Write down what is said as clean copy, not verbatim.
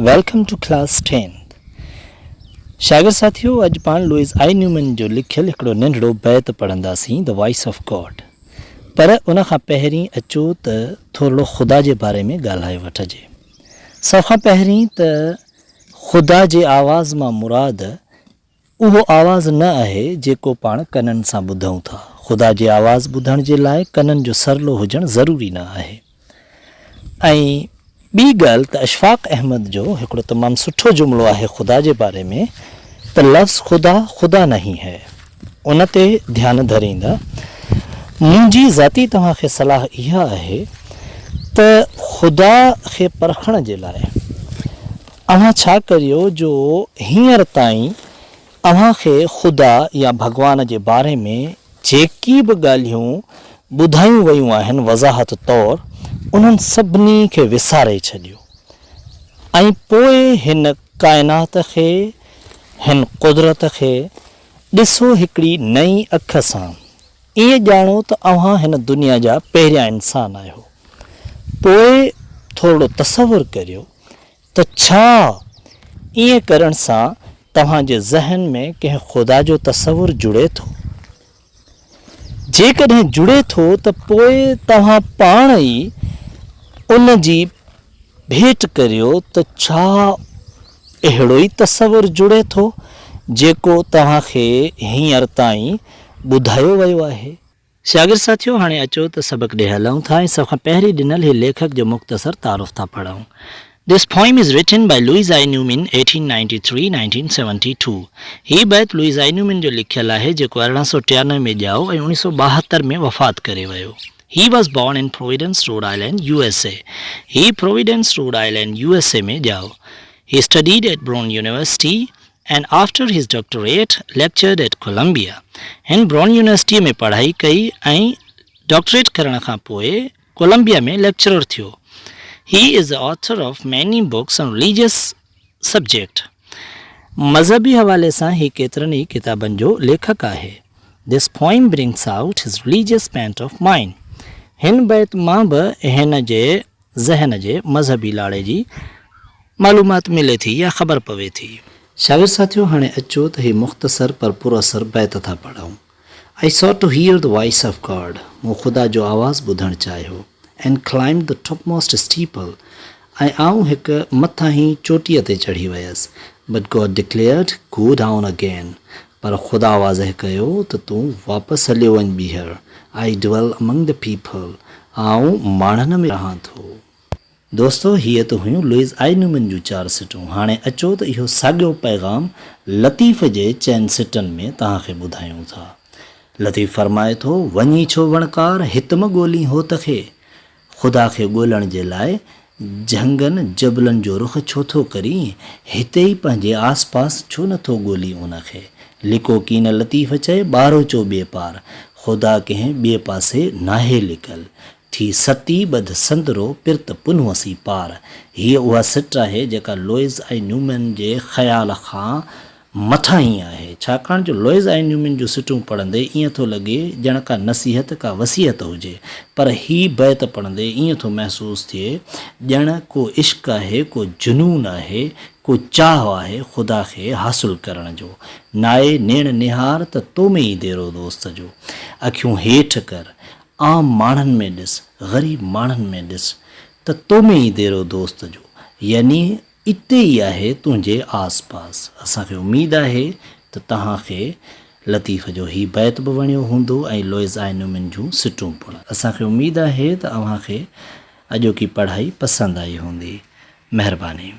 Welcome to class tenth. شاگرد ساٿيو اڄ پاڻ لوئس آئي نيومن جو لکيل هڪڙو ننڍڙو بيت پڙهنداسين The Voice of God پر ان کان پهرين اچو ته ٿورڙو خدا جي باري ۾ ڳالهائي وٺجي. سڀ کان پهرين ته خدا جي آواز مان مراد اهو آواز نه آهي جيڪو پاڻ ڪنن سان ٻڌون ٿا. خدا جي آواز ٻڌڻ جي لاء ڪنن جو سرلو هجڻ ضروري نه آهي. ۽ ٻي ڳالهه ته اشفاق احمد جو هڪڙو تمام سٺو جملو آهي خدا جي باري ۾ ته لفظ خدا خدا نهين هي. ان تي ڌيان ڌريندا. منهنجي ذاتي توهان کي صلاح اها آهي ته خدا کي پرکڻ جي لاء اوهان ڇا ڪريو جو هينئر تائين اوهان کي خدا يا ڀڳوان جي باري ۾ جيڪي به ڳالهيون ٻڌايون ويون آهن وضاحت طور انهن سڀني کي وساري ڇڏيو ۽ پوء هن ڪائنات کي هن قدرت کي ڏسو هڪڙي نئين اک سان ائين ڄاڻو ته اوهان هن دنيا جا پهريان انسان آهيو پوء ٿورڙو تصور ڪريو ته ڇا ائين ڪرڻ سان توهان جي ذهن ۾ ڪنهن خدا جو تصور جڙي ٿو؟ جيڪڏهن جڙي ٿو ته پوء توهان پاڻ ئي ان جي ڀيٽ ڪريو ته ڇا اهڙو ئي تصور جڙي ٿو جيڪو توهان کي هينئر تائين ٻڌايو ويو آهي؟ شاگرد ساٿيو هاڻي اچو ته سبق ڏي هلون ٿا ۽ سڀ کان پهرين ڏنل هي ليکڪ جو مختصر تعارف ٿا پڙهون. This poem is written by Louis I Newman 1893 1972 هي بيت لوئيز آئي نيومن جو لکيل آهي جيڪو 1893 ۾ ڄائو ۽ 1972 ۾ وفات ڪري ويو. He was born in Providence, Rhode Island, USA. He Providence, Rhode Island, USA ۾ ڄائو. He studied at Brown University and after his doctorate lectured at Columbia. هن برون يونيورسٽيء ۾ پڙهائي ڪئي ۽ ڊاڪٽريٽ ڪرڻ کان پوء ڪولمبيا ۾ ليڪچرر ٿيو. He is the author of many books on religious subject. مذهبي حوالي سان هي ڪيترن ئي ڪتابن جو ليکڪ آهي. This poem brings out his religious bent of mind. هن بيت مان به هن جي ذهن جي مذهبي لاڙي جي معلومات ملي ٿي يا خبر پوي ٿي. شاگرد ساٿيو هاڻي اچو ته هي مختصر پر پر اثر بيت ٿا پڙهون. I sought to hear the voice of God مون خدا جو آواز ٻڌڻ چاهيو and climbed the topmost steeple ۽ آئون هڪ مٿاهين چوٽيء تي چڙهي ويس But God declared go down again پر خدا واضح ڪيو ته تون واپس هليو وڃ ٻيهر I dwell among the people آئون ماڻهن ۾ رهان ٿو. دوستو هيء ته هيون لوئيز آئي نيومن جون چار سٽون. هاڻي اچو ته اهو ساڳيو پيغام لطيف جي چئن سٽن ۾ توهان کي ٻڌايون ٿا. لطيف فرمائي ٿو، وڃي ڇو وڻڪار، هت م ڳولين هوت کي. خدا کي ڳولڻ جي لاء جهنگن جبلن جو رخ ڇو ٿو ڪرين، هتي ئي پنهنجي آس پاس ڇو نه ٿو ڳولين ان کي. لڪو ڪين لطيف چئي، ٻاروچو ٻئي پار. خدا ڪنهن ٻئي پاسي ناهي لڪل. ٿي ستي ٻڌ سندرو، پرت پنهونء سين پار. هيء اها سٽ آهي، جيڪا لوئيز ۽ نيومن جي خيال کان مٿاهين آهي، ڇاڪاڻ جو لوئيز ۽ نيومن جون سٽون پڙهندي ائين ٿو لڳي ڄڻ ڪا نصيحت، ڪا وصيحت هجي، پر هي بيت پڙهندي ائين ٿو محسوس ٿئي ڄڻ ڪو عشق آهي، ڪو جنون آهي، ڪو چاهه آهي خدا کي حاصل ڪرڻ جو. نائي نيڻ نهار ته تو ۾ ئي ديرو دوست جو. اکيون هيٺ ڪر، عام ماڻهن ۾ ڏس، غريب ماڻهن ۾ ڏس ته تو ۾ ئي ديرو دوست جو. يعني اتي ئي آهي تنهنجي آس پاس. اسان کي اميد آهي ته توهان کي لطيف جو هي بيت به وڻيو هوندو ۽ لوئيز آئنومن جون سٽون پڻ. اسان کي اميد آهي ته اوهان کي اڄوڪي پڙهائي پسند آئي هوندي. مهرباني.